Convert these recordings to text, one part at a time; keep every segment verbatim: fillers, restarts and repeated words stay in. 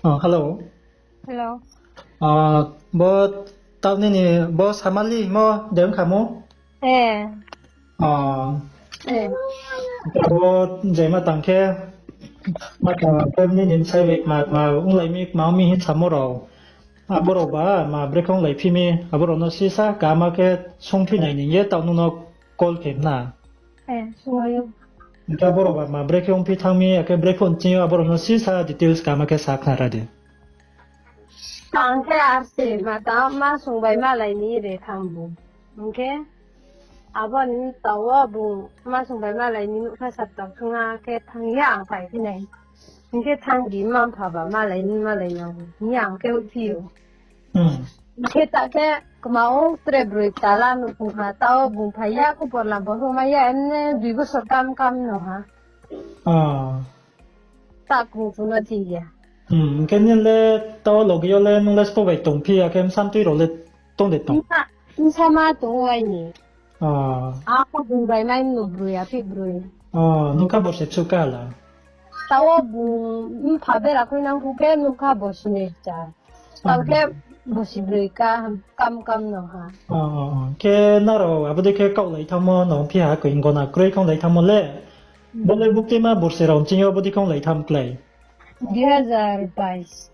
Oh, hello. Hello. Ah, bo taoh nini bo Samali mo de wngkha mo? Eh. Ah. Eh. Bo je ma tang khe, ma tang khe nini bsai bai ma, ma wnglai mi, ma ong mi hin samo rao. Abo rao ba ma brekhe wnglai phi mi, abo rao no sisa kama khe sungphi nai ni ye taoh nung no call khe na. Eh, sungyo. Hingkhe abo rao ba ma brekhe ongphi thanng mi, akhe brekhe ongching yo, abo rao no sisa details kama khe sa khna ra di. Tang khe ar se ma ta ma sung bai malai ni re thanng bu. Hingkhe abo ni taoh wo bung ma sung bai malai ni nouhkha sap tang sung ha khe thanng ya ang phai phi nai. Hingkhe thanng di ma mpha ba malai ni malai ya hing ya ang khe phi ou. Hmm. Hingkhe ta khe kma ong tre broi tala nuh pung ha, taoh bung phai ya, khupor lam bo huma ya, emne dui bosor kam kam no ha. Ah. Ta kung phuno thi ya. Hmm, hingkhe nini le taoh loge yo le nung le spo bai tong phi ya khe bsa mtui rao le tong de tong? Bsa, bsa ma tong ou aini. Ah. Ako bung bai mai no broi, aphi broi. Ah, nung kha borsi bsuh ka la? Taoh bung mpha bera khui nang phu khe nung kha borsi ni cha. Tang khe bosi broi ka, kam kam no ha. Oh, oh, oh. Khe nrao abo dei khe kaohlai thanngmo no phi ha koi gona kroi khe onglai thanngmo le. Hmm. Bo le buktima borsi rao ching yo abo dei khe onglai tham klái. Dui hajar bais.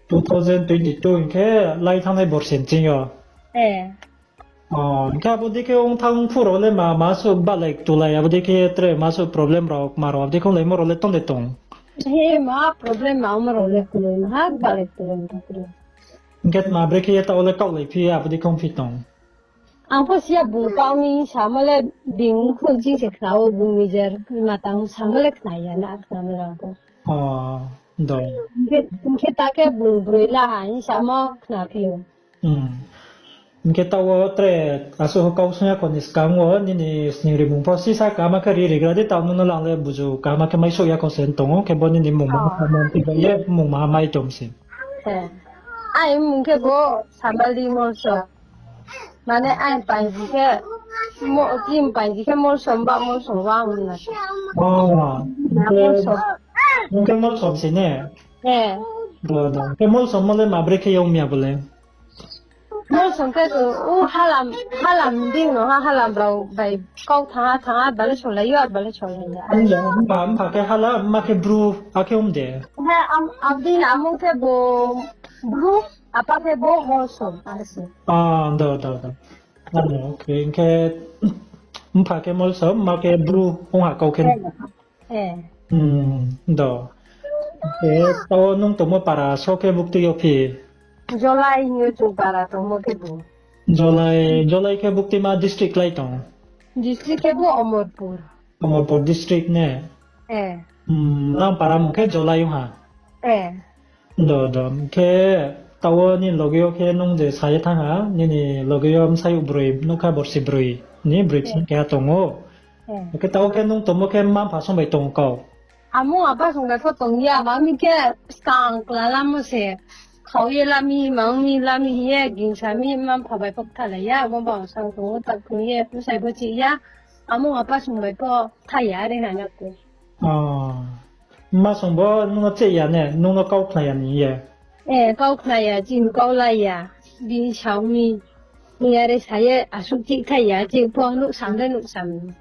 Two thousand twenty-two hing khe lai thanngnai borsi ching yo. Eh. Oh, hing khe abo dei khe ong thanng phuh rao le ma, ma suh bahlai tulai, abo dei khe tre ma suh problem rao, ma rao, abo dei khe onglaimo rao le tong de tong? He, ma problem ma ongmo rao le kulai, ma ha bahlai tulai, tulai. Hing khe ma brekhe ye taoh le kaohlai phi, abo dei khe ongphi tong? Ang pho siya bung kau ni samo le bini khun ching se khna ou, bung nijer ma tang samo le khna ya na, khna no rang pho. Oh, do. Hing khe, hing khe ta khe bung broi la ha, hing samo khna phi ou. Hmm. Hing khe taoh wo tre asuh kau sung ya kho ni skang wo nini sning rimung pho sisa kama khe ri rigra di, taoh nung no lang le buzu kama khe mai souh ya kho se tong ou, khe bo nini mung maha kha mo, khe bo ye mung maha mai tong se. Eh. Aini mung khe bo Samali Molsom. Mane aini paiji khe, mo-, kim paiji khe Molsom ba Molsom wa ong na. Oh, na khe, Molsom. Nung khe Molsom se ne? Eh. Do, do. Khe Molsom mo le ma brekhe yong mi ya bo le? Molsom khe to, u halam, halam ding no ha, halam rao bai kau thangha, thangha, bale solai yo, bale solai ya. Mpha, mpha khe halam, ma khe bru, akhe om de. He, am, abdi ni amung khe bo bru, apa khe bo Molsom, are se. Ah, do, do, do. Ano, okay, hing khe mpha khe Molsom, ma khe bru, ong ha kau khe. Eh. Hmm, do. Khe taoh nung tongmo para so khe bukti yo phi? Jolai hing yo chung para tongmo khe bo. Jolai, Jolai khe buktima district klái tong? District khe bo Omorpur. Omorpur district ne? Eh. Hmm, nang para mung khe Jolai ong ha? Eh. Do, do. Khe taoh wo nini loge yo khe nung je sa ye thanng ha, nini loge yo bsayouh broi, nougkha borsi broi ni broi bsing keha tong ou. Eh. Khe taoh khe nung tongmo khe mma mpha song bai tong kau? Amung apa song bai pho tong ya, ma mi khe skang kla lamo se. Khau ye lami, ma mi lami hing ye, gingsa mi mma mpha bai pho kthalai ya, abo ba sang tong ou, tak tong ye, bsai bo chih ya. Amung apa song bai pho tha ya, are ha na khe. Oh. Mma song bo nung no cheh ya ne, nung no kau khna ya ni ye? Eh, kau khna ya, chini kau la ya, bini sa mi. Ni are sa ye, asuh chih tha ya, chih pho nuh sam le nuh sam.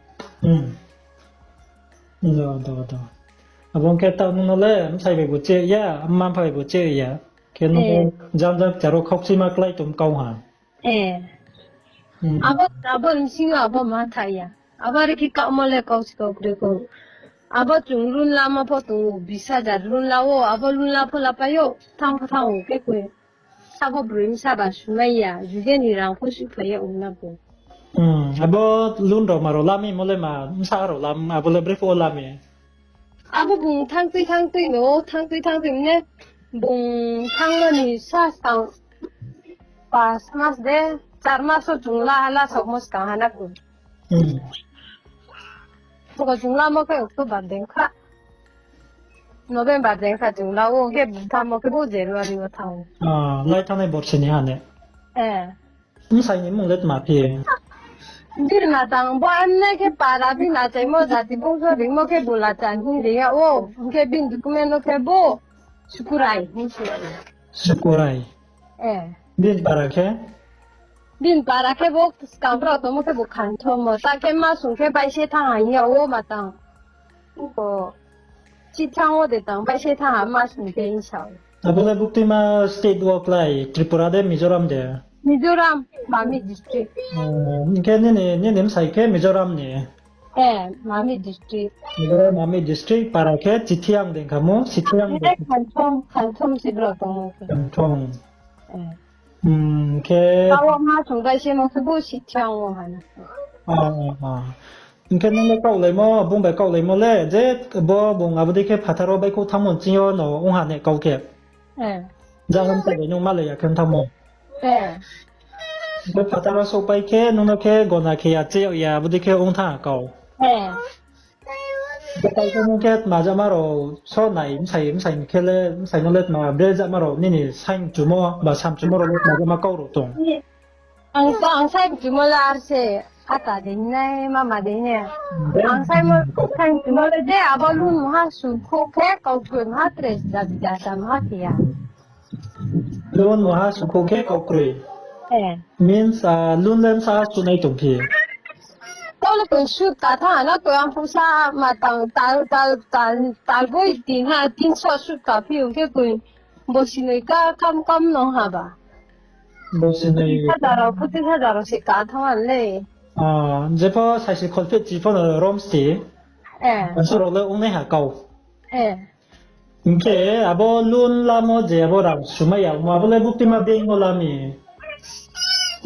Hmm. Do, do, do. Abo ong khe taoh nung no le bsai bai bo cheh ya, mma mpha bai bo cheh ya. Khe nung, eh, jang jang charo khaukchima klái tong kau ha. Eh. Hmm. Abo, abo bsing yo abo ma tha ya. Abo are khe kaumo le kau se kau kroi kho. Abo chung loan lamo pho tong ou, bis hajar loan la ou, abo loan la pho la pai ou, thanng pho thanng ou khe koi. Sabo broi bsa ba sumai ya, juge ni rang pho suhphai ya ong na bo. Hmm, abo loan rao ma rao lami mo le ma, bsa rao lam, abo le brephuh wo lami? Abo bung thanngtui thanngtui no, thanngtui thanngtui mne, bung thanngmo ni sa skang pas mas de, char mas wo chung la, la saohmo skang ha na khe. Hmm. Bo chung lamo khe October deng kha. November deng kha chung la ou, khe bung thanngmo khe bo January wo thanng ou. Ah, lai thanngnai borsi ni ha ne? Eh. Bsai ni mung le tma phi? Bini ma tang bo amne khe para bini achaimo jati bongso ringmo khe bo la chan hing ri ya ou. Hing khe bini document no khe bo Sukurai, hing se. Sukurai. Eh. Bini para khe? Bini para khe bo skang brao tongmo khe bo khanthom mo. Ta khe ma sung khe baise thanng ha hing ya wo ma tang. Bo chithang wo de tang, baise thanng ha ma sung khe hing sa ou. Abo le buktima state wo klái, Tripura de, Mizoram de? Mizoram, Mamit district. Hmm, hing khe nini, nini bsai khe Mizoram ni? Eh, Mamit district. Mizoram Mamit district, para khe Chithiang de kha mo, Chithiang de. Eh, khanthom, khanthom se brao tongmo khe. Khanthom. Eh. Hmm, khe. Taoh wo ma sung bai se mo khe bo Chithiang wo ha na. Ah, ah, ah. Hing khe nung le kaulaimo, bung bai kaulaimo le, je bo bung abo dei khe phathar wo baihkhouh thanngmo ching yo no ong ha ne kau khe. Eh. Jahon ta bai nung malai ya khe thanngmo. Eh. Bo phathar wo souhpai khe, nung no khe gona khe ya, che ya, abo dei khe ong thanng ha kau. Eh. Bo kau khe nung khe tma jama rao so nai, bsai, bsai ni khe le, bsai no le tma bre jama rao, nini saing chumo, ba sam chumo rao le tma jama kau rao tong. Ang to, ang saing chumo le ar se, ata de nai, mama de nai. Ang saing mo, saing chumo le je, abo lun mungha sungkhouh khe, kau kroi mungha tre, ja, ja, ja mungha khe ya. Lun mungha sungkhouh khe kau kroi. Eh. Means, ah, lun le bsa sunai tongphi? Tole koi sut ka tha na, koi ang pusa ma tang tal, tal, tal, tal boi tin ha, tin so sut ka phi ong khe koi bosi noi ka kam kam nong ha ba. Bosi noi. Hajar rao, phuti hajar rao se ka tha le. Ah, jepho saisi kholpheh chi pho no rom sti. Eh. Ansarao le ong nai ha kau. Eh. Hing khe abo loan lamo je abo rang sumai ya, abo le buktima bank no lami?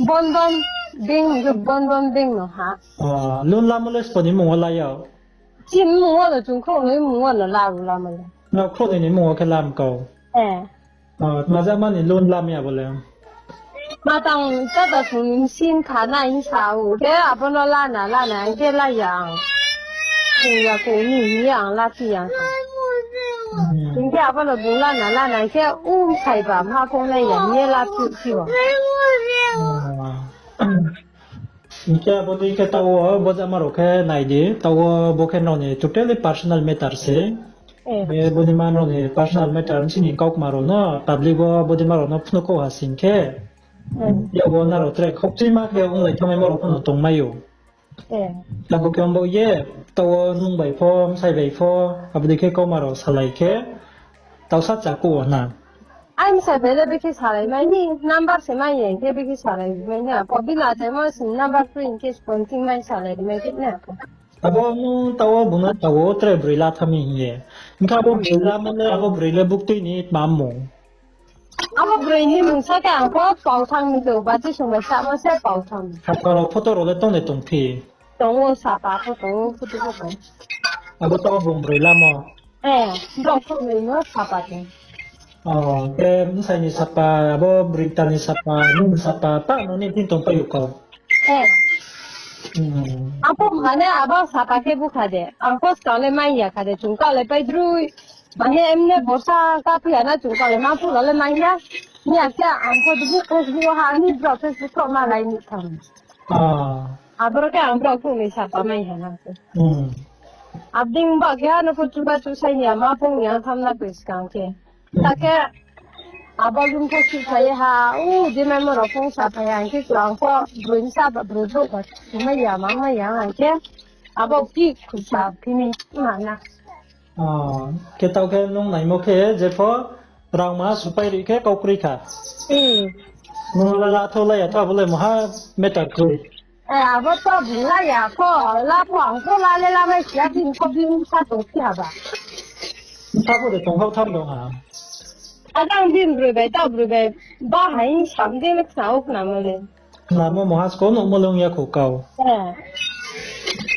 Bandhan Bank, Bandhan Bank no ha. Ah, loan lamo le sbo ni mung wo la ya? Chini mung wo no, chung khrouhnoi mung wo no la, lamo le. Nrao khrouhnoi ni mung wo khe lam kau? Eh. Ah, tma jama ni loan lami abo le? Ma tang chata sung ni sin kha nai hing sa ou. Khe abo no lana, lana, hing khe la ya ang. Sung ya khe ni hing ye ang la phi ya. Hmm. Hing khe abo no bung lana, lana, hing khe um sai ba ma kong nai ya, hing ye la phi phi ou. Ah. Hing khe abo dei khe taoh wo bo jama rao khe nai di, taoh wo bo khe nrao ni totally personal matter se. Eh. Be bo ni ma nrao ni personal matter, bsing ni kaukma rao no, public wo bo ni ma rao no phnuh kho ha sing khe. Eh. Yabo nrao tre khokchima khe onglai thangnaima rao pho no tongmai ou. Eh. Abo khe ong bo ye, taoh wo nung bai pho, bsai bai pho, abo dei khe kauma rao salai khe, taoh sa cha kho na. Ai bsai bai le bikhe salai mai ni, number se mai ye, khe bikhe salai mai ni, apo bini achaimo sini number free in case phone ting mai salai mai khe na. Abo nung taoh wo bung no taoh wo tre broi la tha mi hing ye. Hing khe abo broi la mane abo broi le buktui ni tma mung? Abo broi ni mung sa khe ang pho Pauthang ni tong, bati sung bai samo se Pauthang. Sapa rao photo rao le tong de tong phi? Tong ou, sapa pho tong ou, photo pho tong. Abo taoh bung broi lamo? Eh, brao khrouhnoi no sapa tong. Oh, khe bsai ni sapa, abo broi kta ni sapa, nini sapa, ta no ni tin tong pai ou kau. Eh. Hmm. Ang pho mane abo sapa khe bukha de. Ang pho skang le mai ya kha de, chung ka le pai droi. Mane emne borsa ka phi ya na chung ka le ma phu la le mai ya. Ni a khe ang pho Facebook, Facebook ha ni brao Facebook kho ma lai ni thang. Ah. Aboro khe ang brao khrouhnoi sapa mai ha na. Hmm. Abding ba khe ano pho chuba chu sai ni ama phung ni ang tham na koi skang khe. Ta khe abo lung khe si phai ha, u, je mai mo rao phung sa phai ha, hing khe ang pho broi ni sa ba, broi brouh ba, mai ya, ma mai ya, hing khe abo phi khuisa phi ni ma na. Ah, khe taoh khe nung naimo khe, jepho rangma supai ri khe kau kroi kha. Hmm. Nung la, la tho la ya tho, abo le maha matter kroi. Eh, abo to bung la ya pho, la pho, ang pho la le la mai si ya, bini pho bini sa tong si ha ba. Sa pho de tong hao tham dong ha. Ajang bini broi bai, taoh broi bai, ba hai sam de le khna ou khna mo le. Khna mo maha sko nuhmo le ong ya kho kau. Eh.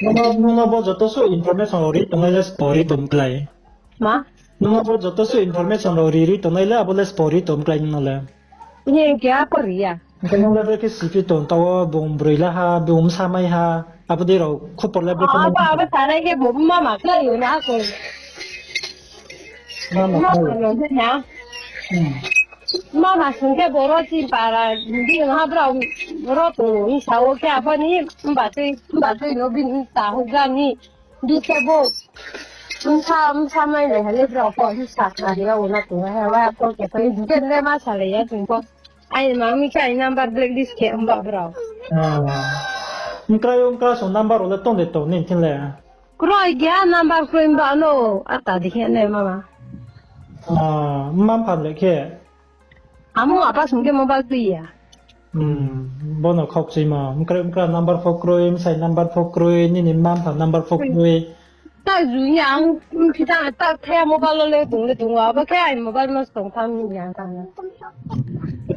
Nung no, nung no bo joto suh information rao ri tongnai le sbo ri tong klái. Ma? Nung no bo joto suh information rao ri ri tongnai le abo le sbo ri tong klái nung no le. Ye khe a pho ri ya. Hing khe nung le brekhe siphi tong, taoh wo bung broi la ha, bung bsa mai ha, abo dei rao khupor le brekhe. Abo, abo sanai khe bo mama khe yo na khe. Mama khe yo na. Hmm. Mama sung khe boro chini para, bini ha brao, boro tong ni sa wo khe abo ni, mba tui, mba tui no bini ta hu ga ni, bi khe bo. Bsa, bsa mai nai hale brao pho, bsa kha ri ya, o na tong ha, wa pho khe pai, je ne ma salai ya, tong pho. Ai, ma mi khe ai number blacklist khe, himba brao. Mkrai, mkra so number rao le tong de tong ni thing le. Kroi gya number kroi ba no, ata di khe ne mama. Ah, mma mpha le khe. Amo apa sung khe mobile tui ya. Hmm, bono khokchimo. Mkrai mkra number pho kroi, msai number pho kroi, nini mma mpha number pho kroi. Ta ju ya ang, kita ta khe mobile lo le tung le tung wa, abo khe ai mobile no tong tham ni ya ta.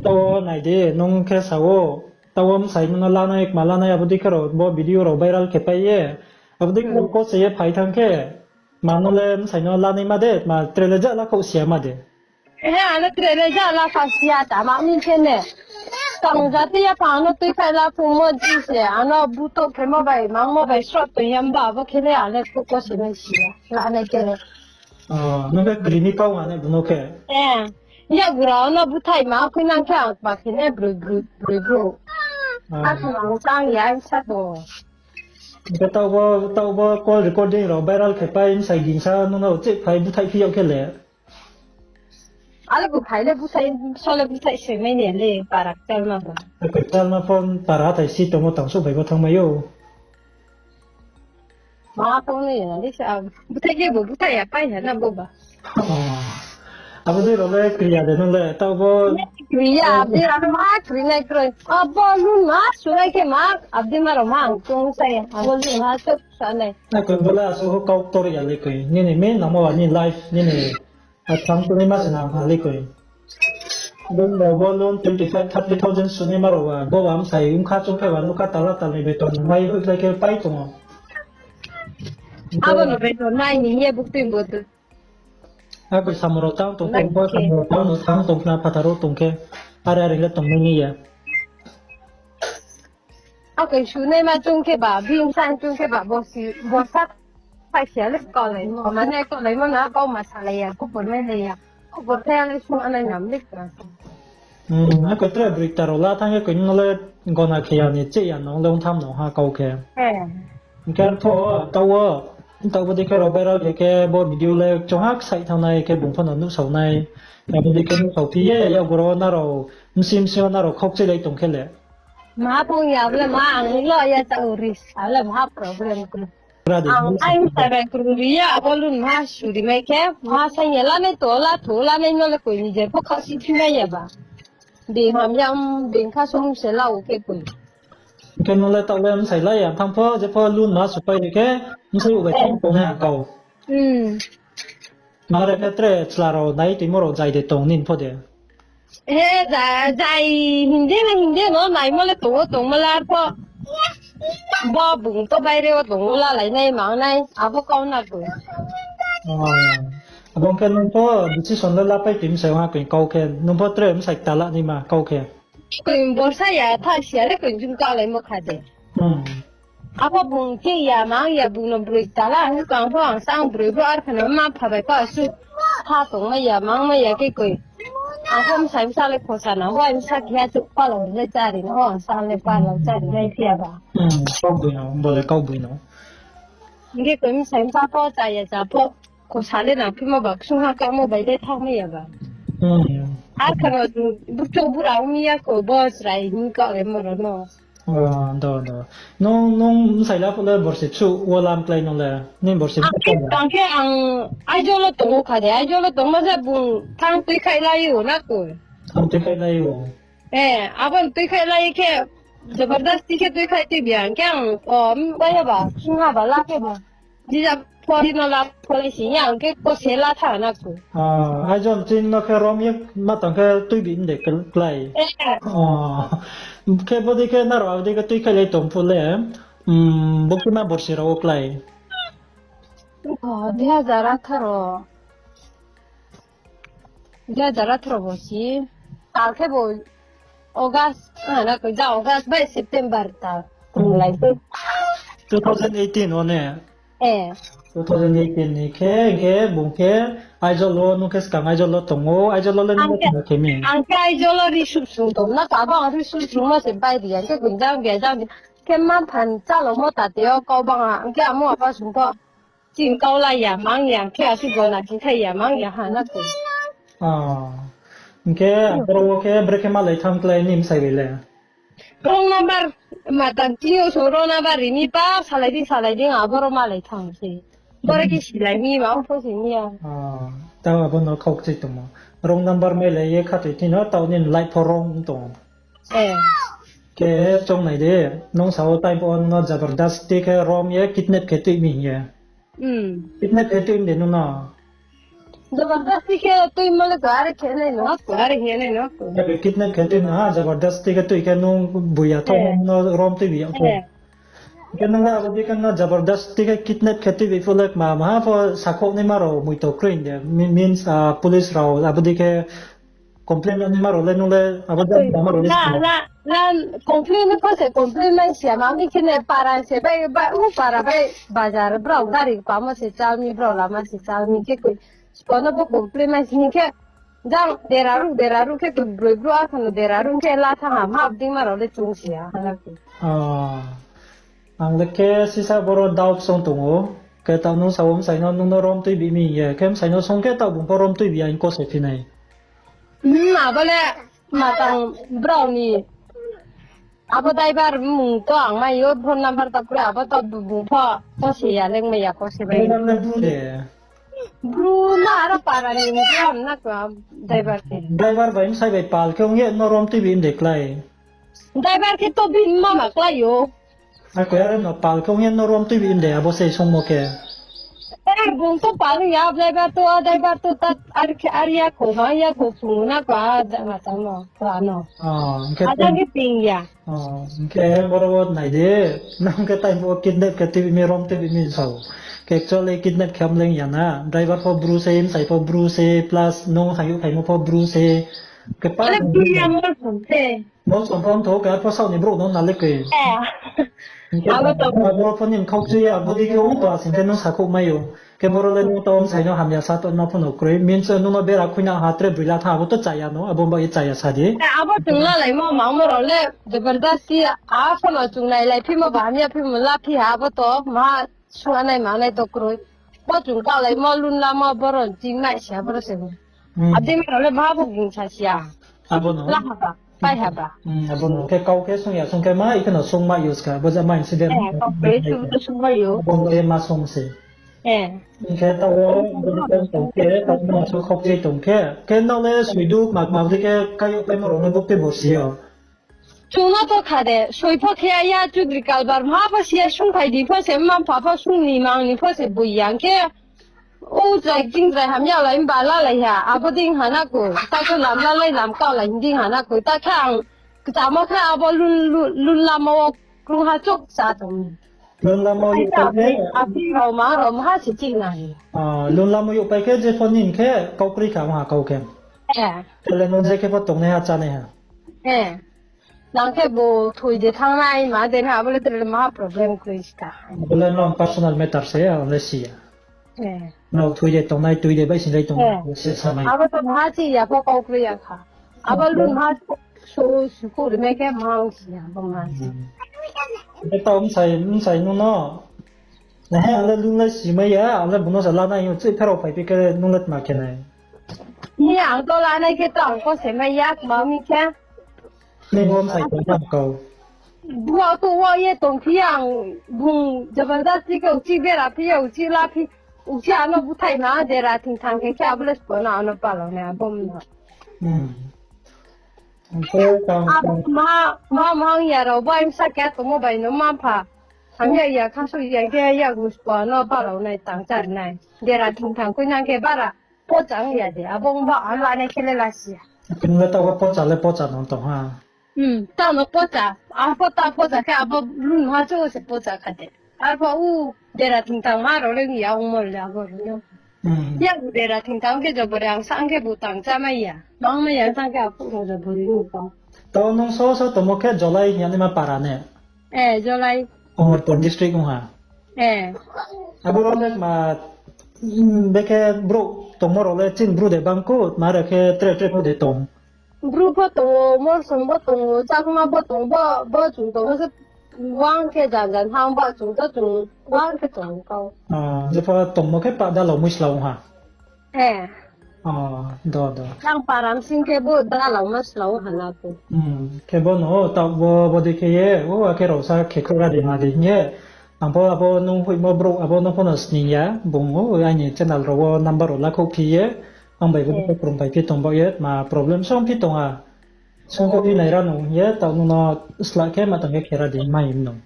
Taoh nai di, nung khe sao. Taoh msai no lanai, kma lanai, abo dei khe rao, bo video rao viral khe pai ye. Abo dei khe rao ko se ye phai thang khe. Ma no le msai no lanai ma de, ma tre le ja la khou sia ma de. He, ano tre le ja la kha sia ta ma mi khe ne. Tang jati ya pha ano tui khai la phu mo di se, ano buto khe mo bai, mang mo bai srot tui yam ba, abo khe ne ano ko ko se nai sia. Lanai khe ne. Oh, nung khe kri ni kau ma ne buno khe. Eh, ya gura ano buthai ma khui nang khe ang ma khe ne bru bru, bru bru. Ah. Aku ang sang ya, ang sa bo. Khe taoh bo, taoh bo call recording rao viral khe pai, msai gingsa nung no chih phai buthai phi yag khe le. Ale buthai le buthai, so le buthai se mai ne le, para kchal ma ba. Kchal ma phone para thai si tongmo tang so bai bo thang mai ou. Ma phone ne ya, le sa, buthai khe bo, buthai ya pai ha na bo ba. Oh. Abo dei rao le kriya de nung le, taoh bo. Kriya, abdi rao ma kri nai kroi. Abo lun ma, sunai khe ma, abdi ma rao ma, ang tung sai, abo lun ma, so sa nai. Na koi bo le aso ho kau tor ya le koi. Nini main namo wa ni life, nini Athang tini ma se nang ha le koi. Bung rao bo loan twenty five, thirty thousand suni ma rao ba, bo ba msai ongkha chung khe ba nukha tala talni beton mai hoih khlai khe pai tong ou. Abo ni beton nai ni ye bukti bo tu. Abo samung rao tang tong khe, bo samung rao tang no tang tong khna phathar wo tong khe, are are le tong nai ni ya. Akoi sunaima chung khe ba, bini bsa chung khe ba, bo si, bo sa phai sia le kaulaimo, mane kaulaimo na, kau ma salai ya, khupor mai lai ya. Khupor thai ya le sung anai nam le ka. Hmm, akoi tre broi kta rao la thanng khe koi no le gona khe ya ni, che ya no le ong tham no ha kau khe. Eh. Hing khe tho, tau wo, tau bo dei khe rao bai rao dei khe bo video le chung ha ksaih thanng nai khe bung pho no nuhsao nai. Abo dei khe nuhsao phi ye, ya goro na rao, msi msi wo na rao khokchai lai tong khe le. Ma pung ya ble ma ang lo ya ta uri. Able ma problem kru. Ang ai sa bai kru ri ya, abo lun ma suri mai khe, ma sa ya la nai to la, to la nai no le koi ni je pho khasi phi mai ya ba. Bing ham ya, bing kha sung se la u khe koi. Khe no le tau le msai la ya, thang pho, je pho lun ma supai ni khe, msai u bai thang pho na kau. Hmm. Mare khe tre chla rao nai timo rao jai de tong nini pho de. He, ja-, jai hing de na hing de no, naimo le tong ou, tongmo le arpho. Bo bung to baire wo tong ou, lalai nai, mang nai, abo kau na koi. Oh. Abo khe nung pho decision le lapai tui msai ha koi kau khe, nung pho tre msai kta la ni ma kau khe. Koi borsa ya, tha sia le koi jum ka lai mo kha de. Hmm. Abo bung khe ya, mang ya, bung no broi tala, ang kang pho ang sang broi bo ar khana ma pha bai pa su. Tha tong mai ya, mang mai ya khe koi. Ang pho msai msa le khosa na, bo msa khe ya chu pa lo le chari na, ang sang le pa lo chari nai phiya ba. Hmm, kau boi no, bo le kau boi no. Hing khe koi msai msa pho cha ya cha pho. Khosa le nang phimo ba, ksung ha kamo bai le thang mai ya ba. Hmm. Ar khana bukcho bura ong ya kho, bo chrai hing ka le mo ro no. Oh, do, do. Nung, nung msai la phuh le borsi bsuh wo lam klái nung le? Ni borsi bsuh ang khe, ang khe ang Aizawl wo tong ou kha de, Aizawl wo tongmo se bung thang tuikhaihlai ou na koi. Thang tuikhaihlai ou. Eh, abo tuikhaihlai khe, jabardasti khe tuikhaih tuibi ang khe ang, o, bai ya ba, sungha ba la khe ba. Jija pho di no la pho le si ya ang khe ko se la tha na koi. Ah, Aizawl chini no khe rom ye ma tang khe tuibi de klái. Eh. Oh. Khe bo dei khe nrao abo dei khe tuikhaihlai tong phuh le, um, bo khe ma borsi rao wo klái. Oh, dui hajar atharo. Dui hajar atharo bo si. Tal khe bo August, ah, na koi ja August bai September tal. Lai se. Two thousand eighteen wo ne? Eh. Two thousand eighteen ni khe, khe, bung khe, Aizawl wo, nung khe skang Aizawl wo tong ou, Aizawl wo le nung ang khe, tong khe mi. Ang khe Aizawl wo ri sum sum tong, na ka bang ri sum sum mo se bai ri, ang khe gun jang bia jang di. Khe ma phan chalo mo ta te o kau bang a, ang khe amo apa sung pho. Tin kau la ya, mang ya, khe asi gona khe khai ya, mang ya, ha na ko. Ah. Hing khe, aboro wo khe, brekhe malai thanng klái ni bsai bai le. Wrong number, ma tang tini yo so wrong number ri mi pa, salai di, salai di, aboro malai thanng se. Boro khe silai mi, ma ong pho si mi ya. Ah, ta abo no khaukchai tongmo. Wrong number mailai ye khatoi tino, tao nini life pho wrong tong. Eh. Khe chong nai de, nung sa wo time pho no jabardasti khe rom ye kidnap khe tui mi hing ye. Hmm. Kidnap khe tui mi de nung no. Jabardasti khe tui mo le ko are khe nai no, ko are khe nai no. Kidnap khe tui no ha, jabardasti khe tui khe nung buya tho no rom tui bi ya khe. Eh. Khe nung le abo dei khe no jabardasti khe kidnap khe tui bi pho le ma, ma pho sakhouh nai ma rao muito kroi de. Mi-, means, ah, police rao abo dei khe complain nai ma rao le nung le abo dei ma rao le na, na, na, complain pho se complain mai sia, ma mi khe ne para se bai, ba, u para bai, bazar brao gari pamo se chal mi, brao lama se chal mi khe koi. Kono bo complain mai sini khe, jang dera ru, dera ru khe tu broi bru a khano dera ru khe la tha ha, ma ding ma rao le chung sia, ha na ki. Ah. Ang le khe sisa boro doubt song tong ou. Khe tao nung sa wo bsai no nung no rom tui bi mi ye. Khe bsai no song khe tao bung pho rom tui bi ya hing ko se phi nai. Hmm, abo le ma tang brao ni. Abo driver mung to ang mai yo, phone number ta kre, abo to bu-, bung pho, pho se ya, leng mai ya, ko se bai. Driver le bru de. Bru na aro para ni, bru na ko driver ke. Driver bai bsai bai pal khe ong ye no rom tui bi de klái. Driver khe to bini mama klái ou. Ako are no pal khe ong ye no rom tui bi de abo se songmo khe. Eh, bung to pal ya, driver to, driver to ta ar khe ar ya kho, ma ya kho, phung na pa, da ma ta no, pa no. Oh, hing khe ada to ke ping ya. Oh, hing khe boro wo nai de, nang khe tai bo kidnap khe tui bi mi rom tui bi mi sao. Khe actually kidnap khe am leng ya na, driver pho bru se, bsai pho bru se, plus nung hayu phaimo pho bru se. Khe pa ale bru ya mo song se. Bo song pho tho khe arpho saoh ni brouh no na le koi. Eh. Hing khe abo to. Abo pho ni mkhaukchui ya, abo dei khe ong to asing khe nung sakhouh mai ou. Khe boro le nung to bsai no hamya sa to na pho no kroi. Means nung no bera khuina ha tre broi la tha, abo to chaya no, abo ba ye chaya sa di. Eh, abo chung la lai mo, ma mo rao le, jabardasti, a pho no chung nai lai phi mo, ba hamya phi mo la phi ha, abo to, ma, sua nai ma nai to kroi. Bo chung ka lai mo, lun la mo, boro ching nai sia, boro se. Hmm. Abo dei ma rao le ma bo bung sa sia. Abo no. La haba, pai haba. Hmm, abo no. Khe kau khe sung ya, sung khe ma, i khe no sung ma use kha. Bo ja ma incident. Eh, kau khe sung to sung ma yo. Abo no ye ma sung se. Eh. Khe tao wo, bo tong khe, tao wo ma sung khok je tong khe. Khe nao le sui du, ma, ma de khe, kai yo, kai mo rao no bo te bo si yo. Chung no to kha de, soi pho khe ya, chudri kalbar ma pho si ya, sung phai di pho se, ma pha pho sung ni mang ni pho se, boi yang khe. O jai jing jai hamya lai mba la lai ha, abo ding ha na ko, ta khe lam la lai lam ka lai ding ha na ko, ta khe ang, kchamo khe abo lun, lun, lun lama wo krung ha chok sa tong. Lun lama wo yo pai khe? Api rao ma rao ma ha si ching na hi. Ah, lun lama wo yo pai khe, je pho nin khe, kau kroi kha ha kau khe. Eh. Tele no je khe pho tongnai ha, chánai ha. Eh. Nang khe bo thoi de thanng nai, ma de na, abo le tre ma problem kroi sta. Abo le nang personal matter se, ang le si ya. Eh. Nang thoi de tongnai, tui de bai singlai tongnai, eh, se sa nai. Abo to ma chi ya, bo kau kroi ya kha. Abo lun ha so, sukhu ri mai khe ma ang si ya, bo ma si. Hmm. Be tao msai, msai nung no. Nahe, ang le lun le si mai ya, ang le bung no sa la nai yo, chi pherao phai phi khe nung le tma khe nai. Ni ang to la nai khe to ang ko se mai ya, ma mi khe. Ni bo msai tong tham kau. Bua to wo ye tong phi ang bung jabardasti khe uchi bera phi ya uchi la phi uchi ano buthai ma dera thing thang khe khe abo le sbo no ano palo ne abo mno. Hmm. Ang khe tang abo tang. Ma, ma, ma ang ya rao bai msa khe tongmo bai no ma pha. Ang ya ya khasu ya khe ya gu sbo no palo nai tang char nai. Dera thing thang khui nang khe bara. Pocha ong ya de, abo ong ba ang la nai khe le la si ya. Khe nung le taoh wo pocha le pocha no tong ha. Hmm, taoh no pocha, ang pho ta pocha khe abo lun ha cho se pocha kha de. Arpho u dera thing thang ma rao le ya ong mo le abo rao no. Hmm. Ya u dera thing thang khe jobori ang sa ang khe bu tang cha mai ya. Mang mai ya sa ang khe apu rao jobori no pa. Taoh nung so so tongmo khe Jolai hing ye naima para ne? Eh, Jolai. Amarpur district ong ha. Eh. Abo rao le ma, mm, bekhe brouh tongmo rao le chini bru de bang kho, ma rao khe tre tre pho de tong. Bru pho tong ou, Morsom bo tong ou, Chakma bo tong ou, bo, bo chung tong ou se Wang khe jan jan ha, ong ba chung to chung wang khe tong kau. Ah, jepho tongmo khe pa dalao mui slao ha. Eh. Ah, do, do. Yang param sing khe bo dalao ma slao ha na ko. Hmm, khe bo no, ta bo, bo dei khe ye, o, akhe rao sa khe khora di ma di ye. Ang pho abo nung hoihmo brouh, abo no pho no sning ya, bung o, aini channel rao wo number rao lakhouh phi ye, ang bai bo no krung pai phi tong ba ye, ma problem song phi tong ha. Song khe nai ra nung ye, taoh nung no sla khe ma tang khe khera di, ma him nung.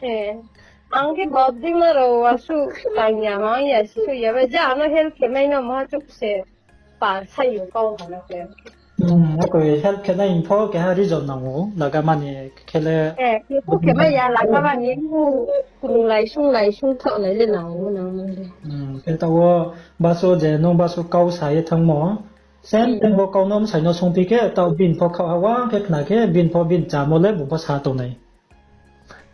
Eh, ang khe bobdima rao asuh tang ya, ma ya, suh ya, ba ja ano help khe mai no ma chuk se pa sai yo kau ha na khe. Hmm, ako help khe nai pho keha reason nang ou, laga mani khe le. Eh, khe pho khe mai ya, laga mani, krung lai sung lai sung thaoh lai le nang ou, nang ou le. Hmm, khe taoh wo basu je nung basu kau sa ye thanngmo. Same time bo kau no bsai no sungphi khe, taoh bini pho khaoh ha wang khe khna khe, bini pho bini chámo le bung pho sa tongnai.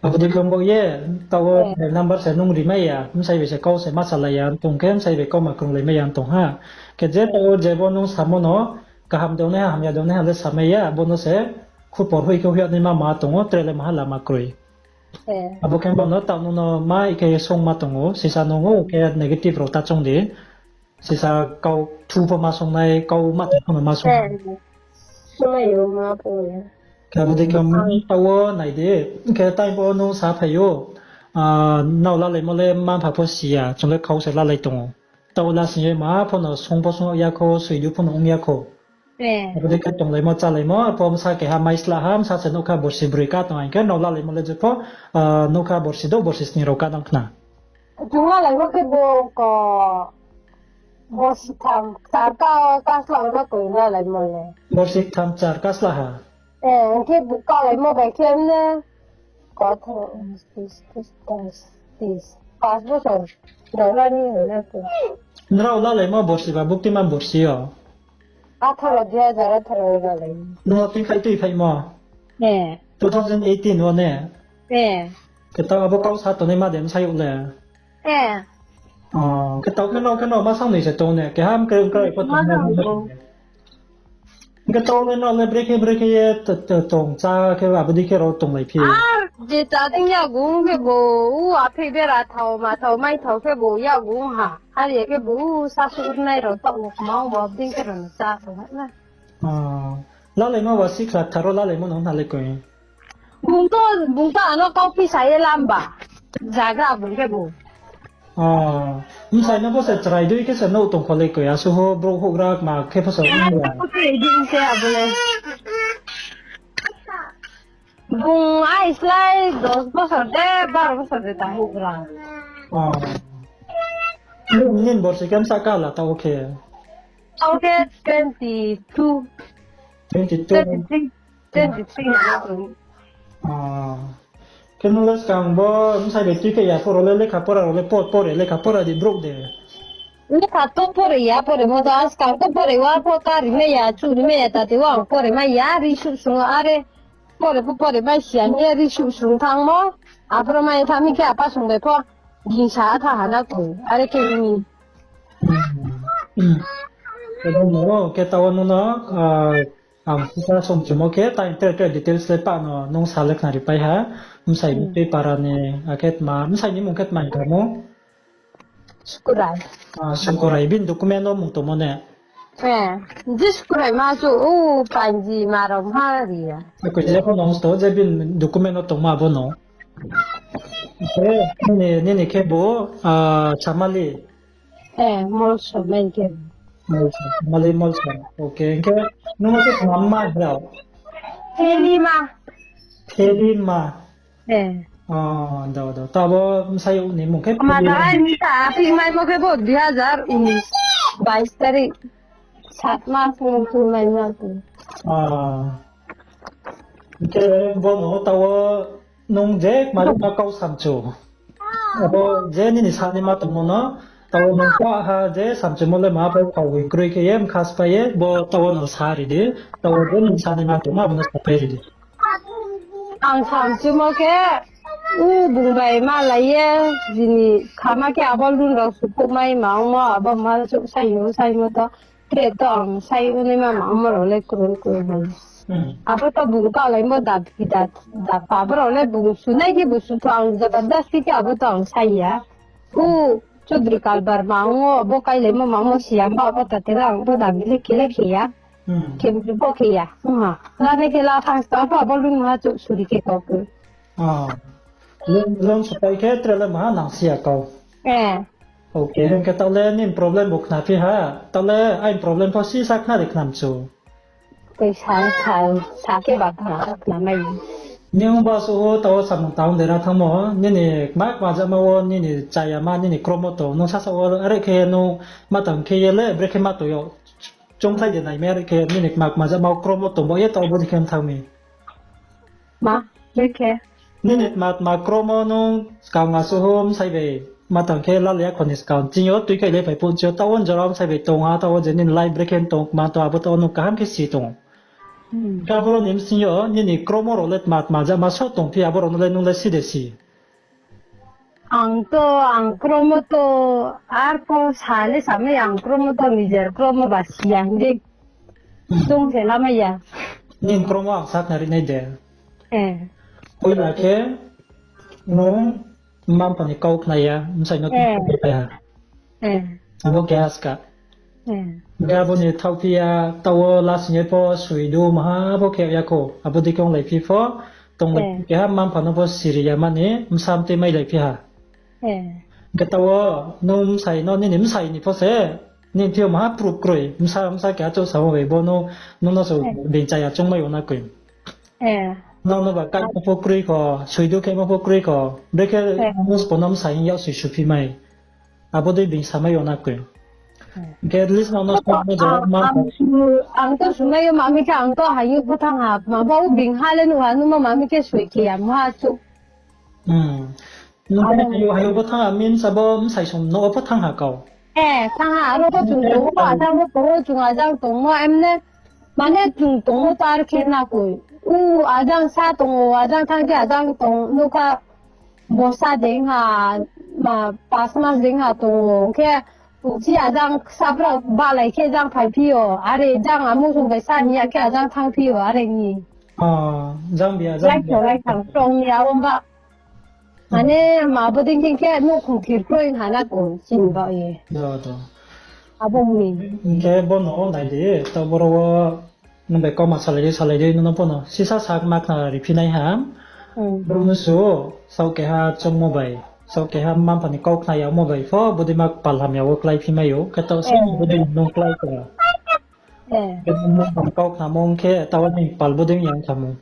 Abo dei khe bo ye, taoh wo mobile number se nung ri mai ya, bsai bai se kau se ma salai ya tong khe, bsai bai kau ma krunglai mai ya tong ha. Khe je taoh wo je bo nung samo no, kaham de ongnaiha, hamya de ongnaiha le samai ya, bo no se khupor hoih khe hoih ya naima ma tong ou, tre le maha lama kroi. Abo khe bo no taoh nung no ma khe songma tong ou, sisa nung ou khe negative rao ta choung di. Sisa kau thu pho ma songnai, kau ma tong pho no ma song. Khe abo dei khe taoh wo nai di, khe time bo nung sa phai ou, ah, nrao lalaimo le mma-mpha pho si ya, chung le khau se lalai tong ou. Taoh wo lasing ye ma pho no sung pho sung ya kho, soi du pho no ong ya kho. Abo dei khe tonglaimo, chálaimo, arpho bsa keha mai sla ha, bsa se nougkha borsi broi ka tong hing khe, nrao lalaimo le je pho, ah, nougkha borsi douh, borsi sning rao ka nang khna. Chung lalaimo khe bo ko, borsi tham, char ka, ka sla ha na koi lalaimo le. Borsi tham, char ka sla ha? Eh, hing khe bu kalaimo bai khe mne, ko tho, tis, tis, tis, tis, pas bosor, dora ni hing na koi. Nrao lalaimo borsi ba, buktima borsi yo? Atharo, dui hajar atharo wo lalai. Nung o tuikhaih tuiphaimo? Eh. Two thousand eighteen wo ne? Eh. Khe taoh abo kau sa tongnaima de bsayouh le? Eh. Oh, khe taoh khe nrao khe nrao ma sangnoi se tong ne? Keha mkroi mkroi pho tong ne? Khe taoh le nrao le brekhe brekhe ye tong chá khe abo dei khe rao tonglai phi? Ar je chá dei yakgu khe bo, u aphei bera thao ma thao mai thao khe bo yakgu ha. Are ya khe bo, u sasuh rinai rao taoh wo kma ong bo dei khe rao no chá tong ha na. Lalaimo ba sikhla kthar wo lalaimo no hna le koi. Bung to, bung to ano kauphi sa ye lam ba. Zagra bung khe bo. Bsai no bo se chrai dei khe se nouh tong kho le koi, asuh ho brouh houhgra kma khe pho se ong ya. Bung ai slái dos bosor de, baro bosor de tang houhgra. Nini borsi khe bsa kala taoh khe? Taoh khe twenty two. Twenty two. Twenty three. Twenty three na tong. Khe nung le skang bo bsai bai tui khe ya poro le lekha pora rao le pore lekha pora di brouh de. Lekha to pore ya, pore mo to askal to pore wa pho kari mai ya, churi mai ya, tati wa ang pore mai ya, ri suh sung are. Pore pho pore mai si ya hing ye ri suh sung thanngmo. Aphro mai thanng mi khe apa sung bai pho gingsa tha ha na koi. Are khe ni. Khe taoh wo nung no, ang sisa songchumo khe, time tre tre details le pah no nung sa le khnari pai ha. Bsai ni tui para ni, akhe tma, bsai ni mung khe tma hing kha mo? Sukurai. Sukurai, bini document no mung tongmo ne? Je Sukurai ma chu, o panji ma rao ma ri ya. Koi je pho nung sto, je bini document no tongma bo no. Nini khe bo, Samali. Molsom mai khe. Molsom, Samali Molsom. Ok, hing khe nung khe tma ma rao? Thelima. Thelima. Do, do. Tabo bsayouh ni mung khe? Ma da ai ni ta, aphi maimo khe bo dui hajar unis, bais tarik, sat mas ni phi maimo khe. Hing khe bo no taoh wo nung je kma ma kau samchu. Abo je nini sanaima tongmo no, taoh wo nung pa ha je samchumo le ma bo kau kroi khe ye, mkha sphái ye, bo taoh wo no sa ri di, taoh wo je nini sanaima tongmo abo no saphai ri di. Ang samchumo khe, u bung bai malai ye, jini khama khe abo lun rao sukhouh mai ma ongmo, abo ma chouh sai yo, saimo to, tre to ang sai ongnaima ma ongmo rao le kroi kroi bai. Abo to bung kaulaimo da phi da, da pa, abo rao le bung sunai khe bung sutho, ang jabardasti khe abo to ang sai ya. U Chaudhary Kalbar ma ong o, bo kailaimo ma ong o, siya ba abo ta tela ang bo da bile khe le khe ya. Khe bo khe ya. Lane khe la thang sta pho abo lung ha chouh suri khe kau khe. Lung, lung supai khe tre le maha nang si ya kau. Eh. Okay, hing khe taoh le nini problem bo khna phi ha. Taoh le aini problem pho sisa khna ri khna mchu. Tei sa, sa, sa khe ba khna, khna mai. Nini ba suh o taoh samung tang dera thanngmo, nini kma kma jama wo, nini chaya ma, nini kromo tong, nung sasa wo are khe nung ma tang khe ye le, brekhe ma tong yo. Chungkhlai de nai mi are khe, nini kma kma jama wo kromo tong bo ye taoh bo di khe thanng mi. Ma, brekhe. Nini tma tma kromo nung skang asuh o bsai bai ma tang khe laliya khoni skang ching yo tui khe le phai phuh chi yo taoh wo jora bsai bai tong ha, taoh wo je nini life brekhe tong kma tong abo taoh wo nung kaham khe si tong. Khe aboro ni bsing yo nini kromo rao le tma tma jama so tong phi abo rao no le nung le si de si. Ang to, ang kromo to, arpho sa le samai ang kromo to nijer kromo ba si ya hing di. Chung se lamai ya. Nini kromo ang sa khna ri nai de. Eh. Poila khe, nung mma mpha ni kau khna ya, bsai no tui ha. Abo keha ska. Hing khe abo ni thaoh phi ya, taoh wo lasing ye pho soi du maha bo khe ya khou. Abo dei khe onglai phi pho, tonglai phi keha mma mpha no pho siri ya mani, bsa mtui mailai phi ha. Hing khe taoh wo nung bsai no, nini bsai ni pho se, nini thing yo maha proof kroi, bsa, bsa keha chouh samo bai bo no, nung no se being chaya choungmai yo na koi. Nung no ba kaimo pho kroi kho, soi du khemo pho kroi kho, brekhe nung spo no bsai hing yak soi suphi mai. Abo dei being samai yo na koi. Hing khe at least nung no ang to sunai yo mami khe ang to hayu pho thanng ha, ma bo being ha le nuh ha, nung no mami khe soi khe ya mha chouh. Nung khe hayu, hayu pho thanng ha means abo bsai song no pho thanng ha kau. Eh, thanng ha, aro pho chung tong o, ajang pho tong o, chung ajang tongmo, emne, mane chung tongmo to ar khe na koi. U ajang sa tong o, ajang thanng khe ajang tong, nokha bosa deng ha, ma, pas mas deng ha tong o, khe, uchih ajang sa brao balai khe jang phaiphi yo, are jang amo song bai sa hing ya khe ajang thanngphi yo, are ni. Jang bi ajang lai bi. Lai thang strong ni abo ba. Mane ma bo dei khe khe nouhkhong thir kroi ha na koi chini baoh ye. Abo ni. Hing khe bo no nai di, taoh boro wo nung bai kauma salai di, salai di, nung no pho no sisa sa ma khna ri phi nai ha. Boro no su, saoh keha choungmo bai, saoh keha mma mpha ni kau khna yagmo bai pho, bodei ma kpal hamya wo klái phi mai ou, khe taoh se bodei nung klái kha. Khe nung mma mpha ni kau khnamo ong khe, taoh ni kpal bodei yang khamo.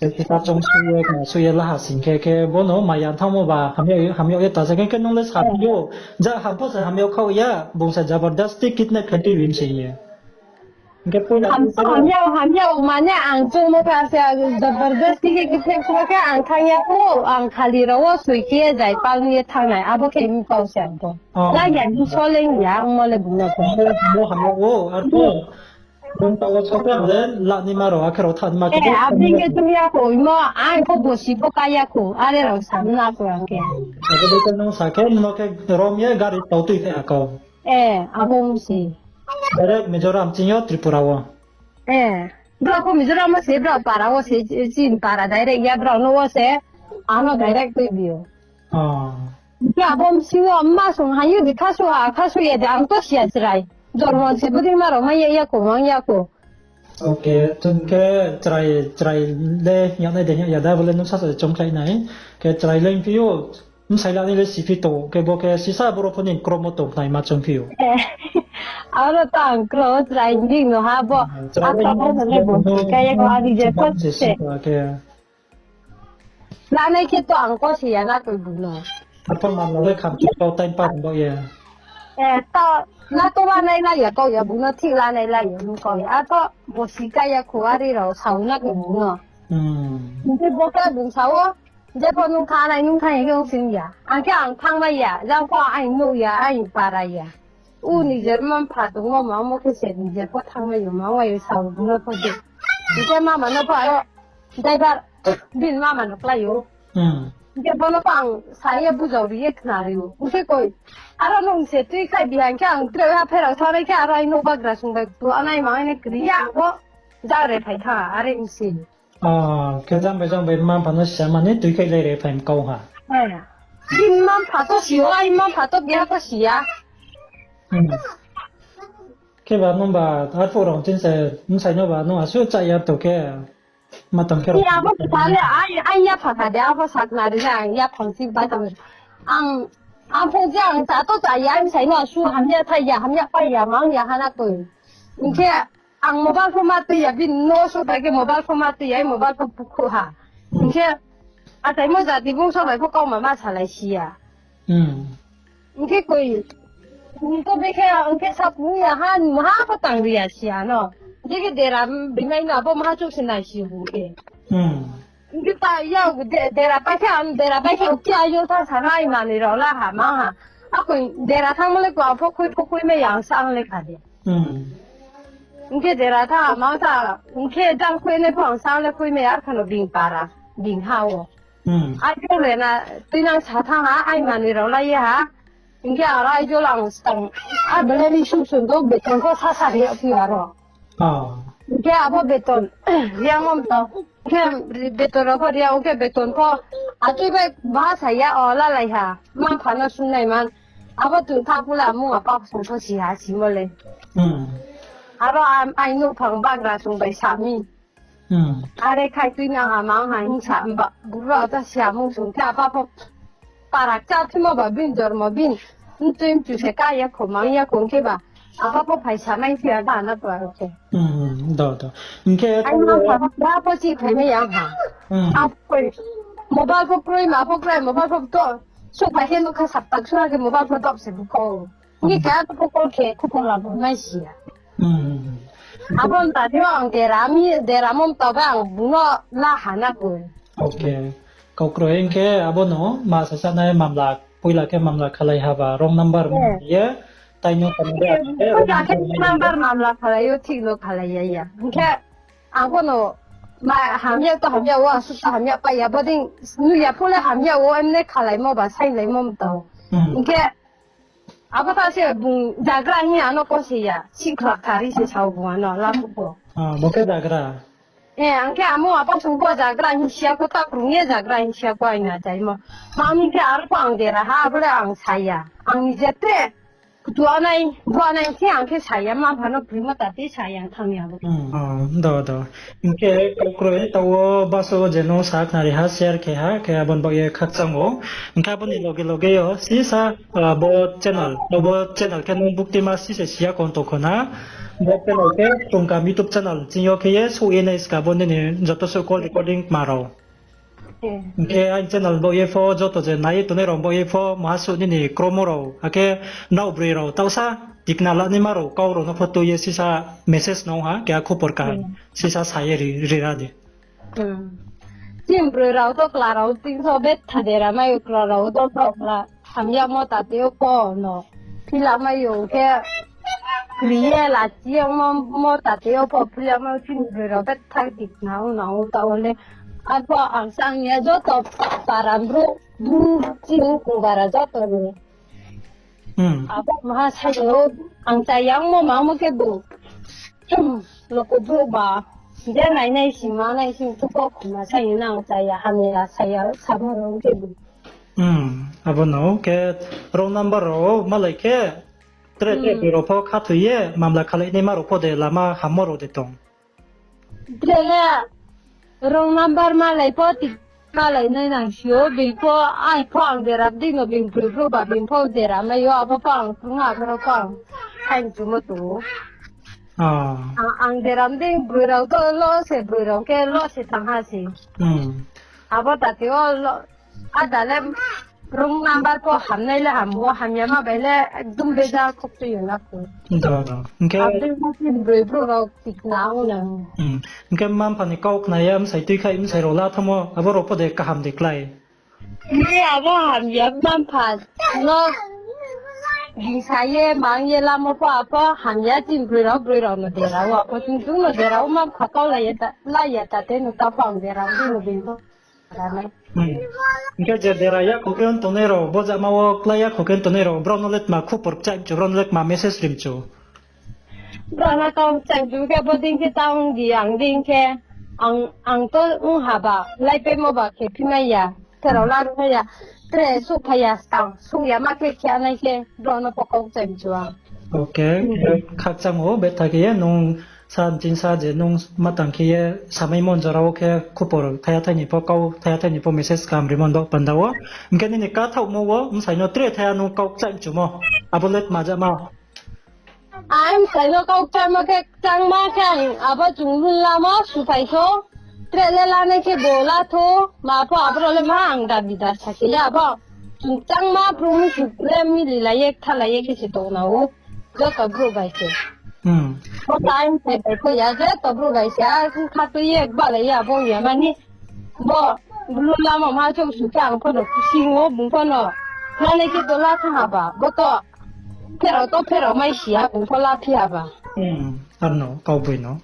Khe khe ta choung su ye, khna su ye laha sing khe, khe bo no maya thanngmo ba hamya, hamya ye ta sa khe, khe nung le sa phi ou, ja ham pho se hamya khao ya, bung se jabardasti kidnap khe tui bini se ye. Hing khe poila hamya, hamya, mane ang choungmo kha se, jabardasti khe kidnap khe ang thanng ya kho, ang khali rao wo soi khe zai pal ye thanng nai, abo khe mi pau se ang to. La ya, ni so le ya, ongmo le bung no pho. Bo hamya ou, ar pho. Bung taoh wo sokra le, la ni ma rao, akhe rao thanng ma khe. Eh, abdei khe chung ya kho, imo, ang pho bosi pho ka ya kho, are rao sa na kho ang khe. Abo dei khe nung sa khe, nung no khe rom ye gari tau tui khe akau. Eh, abo ong se. Direct Mizoram ching yo Tripura wo. Eh, brao pho Mizoram wo se, brao para wo se, chini para direct ya, brao no wo se, ano direct tui bi ou. Khe abo bsing yo mma song hayu di khasu ha, khasu ya de, ang to siya chrai. Jormo se bodei ma rao mai ya ya kho, mang ya kho. Okay, chung khe chrai, chrai le hing ya nai de hing ya da, bo le nung sasa choungkhlai nai. Khe chrai le hing phi ou, bsai la ni le si phi tong, khe bo khe sisa boro pho ni kromo tong khnai ma choung phi ou. Aro to ang kro chrai hing no ha bo. Chrai le hing phi ou, kaya ko ani je pho se. Lanai khe to ang ko se ya na koi bung no. Aphang mamla le kham chuk kau time pa bo ye. Eh, to, na to lanai la ya kau ya bung no thik lanai la ya bung kau ya. Ato, bosi ka ya kho ari rao sao na koi bung no. Hing khe bo khe bung sao, je pho nung thanng nai, nung thanng ya khe ong sing ya. Ang khe ang thanng mai ya, jang pho ang nuh ya, ang para ya. U nijer mma mpha tongmo ma ongmo khe se nijer pho thanngmai yo, ma ongmai yo sao bung no pho de. Hing khe mama no pho aro driver bini mama no klái ou. Hing khe bo no pho ang sa ye bujao ri ye khna ri ou. Hing khe koi, aro nung se tui khai bi hing khe ang tre ha pherao thanng nai khe aro ai nouh bagra sung bai ktu anai ma aini kri ya bo. Jang re phai tha, are ong si. O, khe jang bai jang bai mma mpha no si ya mani tui khe lai re phai mkau ha. Hai. Bini mma mpha to si o, ai mma mpha to keha pho si ya. Hmm. Khe ba nung ba, arphuh rao chini se, bsai no ba nung asuh chá ya to khe, ma tong khe rao. Ni abo sa le, ai, ai ya pha kha de, abo sakhnari le, ang ya phang si ba tong. Ang, ang phung je ang chá to chá ya, bsai no asuh hamya thai ya, hamya pai ya, mang ya hana toi. Hing khe, ang mobile pho ma tui ya, bini no souh bai khe mobile pho ma tui ya, mobile pho bukhu ha. Hmm. Hing khe, achaimo jati bung souh bai pho kauma ma salai si ya. Hmm. Hing khe koi, hing khe be khe, hing khe sa phung ya ha, maha pho tang ri ya si ya no. Hing khe dera, bini no abo maha chouh se nai si bu khe. Hmm. Hing khe ta ya, de-, dera pai khe, ang dera pai khe, khe ayo ta sa nai mani rao la ha, ma ha. Akoi dera thanngmo le kua pho khui, pho khui mai ya, ang sa ang le kha de. Hmm. Hing khe dera tha, ma ta, hing khe jang khui nai pho ang sa ang le khui mai ya, ar khano bini para, bini ha o. Hmm. Ai khe le na, tui nang sa thanng ha, ai mani rao la ye ha. Hing khe aro ai jol ang stang, a belai ni sum sum do, beton pho sa sa ri ya phi aro. O. Hing khe abo beton, ri ya mom to. Khe beton rao pho ri ya, o khe beton pho. Atui bai ba sa ya, o lalai ha. Mma mpha no sung nai man. Abo tong tha pula mung apa sung pho si ha, si mo le. Hmm. Aro am-, ai nouhphang bagra sung bai sa mi. Hmm. Are khai tui nang ha, mang ha, hing sa, ba, bura ta si ha, mung sung khe apa pho. Para cha thimo ba bin jormo bin. Ntui mchu se ka ya kho, mang ya kho, hing khe ba. Apa pho phai sa mai si ya, ba na pho aro khe. Hmm, do, do. Hing khe ai ma pha ba pho si phai mai ya ha. Hmm. Ap koi. Mobile pho kroi, ma pho kroi, mobile pho to. Souh phai khe nukha saptak sua khe mobile pho top se bu kho. Ni ka to pokol khe khupor labo nai si ya. Hmm. Abo ni ta di ang dera mi, dera mom to ba ang bung no la ha na koi. Okay. Kau kroi hing khe abo no ma sa sa nai mamla, poila khe mamla khalai ha ba, wrong number ye, tai no kamo de. Poila khe wrong number mamla khalai yo, thik no khalai ya ya. Hing khe ang bo no ma hamya to hamya o, asuh to hamya pai ya, bodei nuh ya pho le hamya o, emne khalaimo ba, sailaimo mtao. Hmm. Hing khe Abo ta se bung jagra hing ano ko se ya, sikhlak kari se sao bung ano, labu bo. Ah, bo khe jagra. Eh, ang khe amo apa sung bo jagra hing siya ko ta krung ye jagra hing siya ko aina jaimo. Mami khe aro ko ang dera ha, abo le ang saya. Ang ni jete, kutu anai, bo anai khe ang khe saya, ma phano krung ma ta te saya ang thang ya bo. Hmm, ah, do, do. Hing khe kau kroi, tao baso je no sa khnari ha, share khe ha, khe abo ni bagoi ye khakchang o. Hing khe abo ni loge loge yo, sisa, ah, bo channel, bo channel khe nung buktima sisa siya kon tong kho na. Bo channel khe Tongkam YouTube channel, ching yo khe ye, suh ye nai ska bo nini joto suh call recording ma rao. Eh. Hing khe aini channel bo ye pho, joto je nai tongnai rao bo ye pho, maha suh nini kromo rao, akhe nrao broi rao, taohsa, tikna la naima rao, kau rao no pho tui ye sisa message nung ha, khe a khupor kaham, hmm, sisa sa ye ri, ri ra di. Hmm. Chini broi rao to kla rao tin so betha dera mai yo kla rao to to kla hamya mo tate yo pho no. Phila mai yo khe kri ye la chi yo mo, mo tate yo pho phila mai yo chini broi rao betha tik na o na o ta o le. Arpho ang sang ya joto param bru, bru chini kung bara joto ni. Hmm. Abo maha sa yo ang chaya mo ma mo khe bu. Hmm, loko brouh ba, je nai nai sing ma nai sing thupo khuma sa ye nang chaya, hamya sa ya, samo rao khe bu. Hmm, abo no khe wrong number rao malai khe, tre tre, hmm, broi rao pho khathoi ye, mamla khalai naima rao pho de lama hammo rao de tong. Tre le, wrong number malai pho, tik malai nai nang si yo, bini pho, ai pho ang dera dei no, bini broi brouh ba, bini pho dera mai yo, abo pho ang krung ha, abo pho ang, hai chumo tu. Ah. Ang, ang dera dei broi rao to lo se, broi rao khe lo se tang ha se. Hmm. Abo ta te o lo, ada le wrong number pho hamnai le ham, bo hamya ma bai le ekdom beja khok tui yo na pho. Do, do. Hing khe abdei ma tin broi brouh rao tik na o na. Hmm. Hing khe mma mpha ni kau khna ye bsai tui khai bsai rao la thamo, abo rao pho de kaham de klái. Ni abo hamya mma mpha no gingsa ye, mang ye lamo pho apho hamya chini broi rao, broi rao no dera o, apho chini chung no dera o, mma mpha kau la ye ta, la ya ta te no ta pho ang dera o, dei no bini pho. Hmm. Hing khe je dera ya kho khe tongnai rao, bo jama wo klái ya kho khe tongnai rao, brao no le tma khupor kchai mchu, brao no le tma message ri mchu. Brao no kau kchai chu khe bo dei khe ta ong di, ang dei khe, ang, ang to ong ha ba, lai pemo ba khe phi mai ya, therao la ru mai ya, tre suh phai ya skang, suh ya ma khe khe nai khe, brao no pho kau kchai chu ang. Okay, khakchang o, betha khe ye nung sa mching sa je nung ma tang khe ye samai mon jora wo khe khupor thaya thai ni pho kau, thaya thai ni pho message kam rimon bo panda wo. Hing khe nini kathaohmo wo bsai no tre thaya nung kau kchai mchumo. Abo le tma jama? Ang bsai no kau kchaimo khe kchangma khe ang abo chung lun lamo suphai tho. Tre le lanai khe bo la tho. Ma pho aboro le ma ang dabi da sa khe ya abo. Chung kchangma brouh msu le mili lai ye, kthalai ye khe se tong na ou. Joto brouh bai se. Hmm. Bo time se bai khe ya, joto brouh bai se. A kha tui ye, balai ye, abo ya mani. Bo, lun lamo ma chouh su khe ang pho no khusi wo, bung pho no. Lanai khe to la thanng ha ba. Bo to, pherao to pherao mai si ya, bung pho la phi ha ba. Hmm, arno, kauboi no.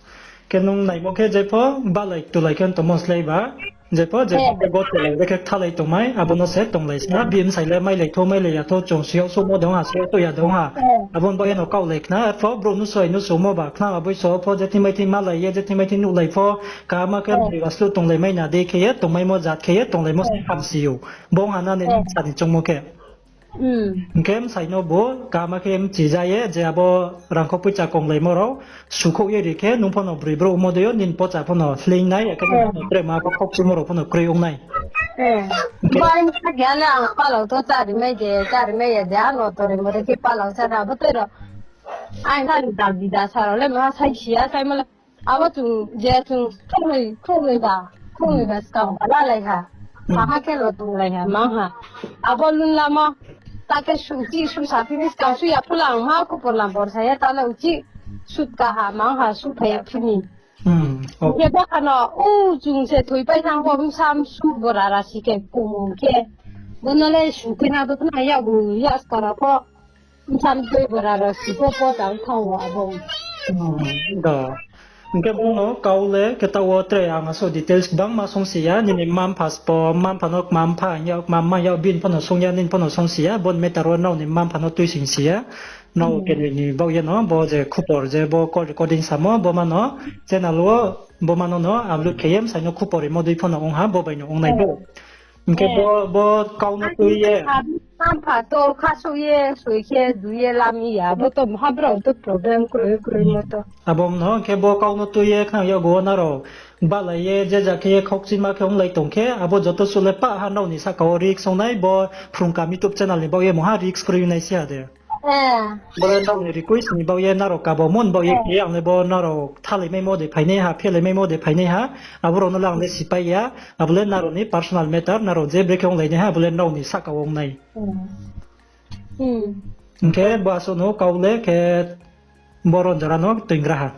Khe nung naimo khe jepho, balai tulai khe tongmo slái ba. Jepho, jepho khe bo tulai, jepho khe kthalai tongmai, abo no se tonglai sna, bini bsai le mailai tho, mailai ya tho, chung siyag souhmo de ong ha, siyag souh ya de ong ha. Abo ni baoh ye no kaohlai khna, arpho brouh nuhsoi nuhsomo ba khna, aboi so pho je thing bai thing malai ye, je thing bai thing nuhlai pho, kaham khe bri waslu tonglai mai na dei khe ye, tongmaimo jat khe ye, tonglaimo se hamsi ou. Bo ong ha na ni sa ni choungmo khe. Hing khe bsai no bo kaham khe mchi ja ye, je abo rangkho poicha konglaimo rao, sukhouh ye ri khe, nung pho no broi brouh ongmo dei yo, nini pocha pho no hleing nai, akhe nung pho no tre ma khe khokchumo rao pho no kroi ong nai. Hing khe bo ang kha khe ale ang palau to chári mai de, chári mai ya de, ano to ri mo de khe palau chári abo toi rao. Ang kha ni dabi da sa rao le ma sai si ya, saimo le. Abo chung je chung khrouhnoi, khrouhnoi ba, khrouhnoi ba skang ba lalai ha. Maha khe lo tonglai ha, ma ha. Abo lun lamo, ta khe suchi, su sa phi ni skang su ya phulang ma, khupor lam bor sa ya, ta le uchih, sut ka ha, ma ha, su phai ya phi ni. Hing khe bo khano, u chung se thoipai thanng pho, bsa msu bora rasi khe, kung khe. Bo no le su khe na do khna ya, bu ya skara pho. Bsa msu bora rasi pho, pho tang thanng wo abo. Do. Hing khe bo no kau le khe taoh wo tre ang asuh details gbangma sung si ya, nini mma-mpha spo, mma-mpha no kma mpha hing ya, kma mma hing ya, bini pho no sung ya, nini pho no sung si ya, bo ni matter wo nrao ni mma-mpha no tuising si ya. Nrao khe nini baoh ye no, bo je khupor je bo call recording samo, bo ma no channel wo, bo ma no no upload khe ye bsai no khupor rimo dei pho no ong ha, bo bai no ong nai bo. Hing khe bo, bo kau no tui ye. Mma-mpha to khasouh ye, soi khe, du ye, lami ya, bo to mha brao to problem kroi, kroimo to. Abo no, hing khe bo kau no tui ye, khna yakgu wo nrao, balai ye, je ja khe ye, khaukchima khe onglai tong khe, abo joto suh le pah ha nrao ni sahka wo risk ong nai, bo Phrungkam YouTube channel ni baoh ye mungha risk kroi nai si ha de. Bo le nrao ni request ni baoh ye, nrao kabo mon baoh ye khe, ang le bo nrao thalai maimo de phainai ha, phelai maimo de phainai ha, abo rao no le ang le sipai ya, abo le nrao ni personal matter, nrao je brekhe onglai nai ha, abo le nrao ni sahka wo ong nai. Hing khe bo asuh no kau le khe bo ron jora no toingra ha.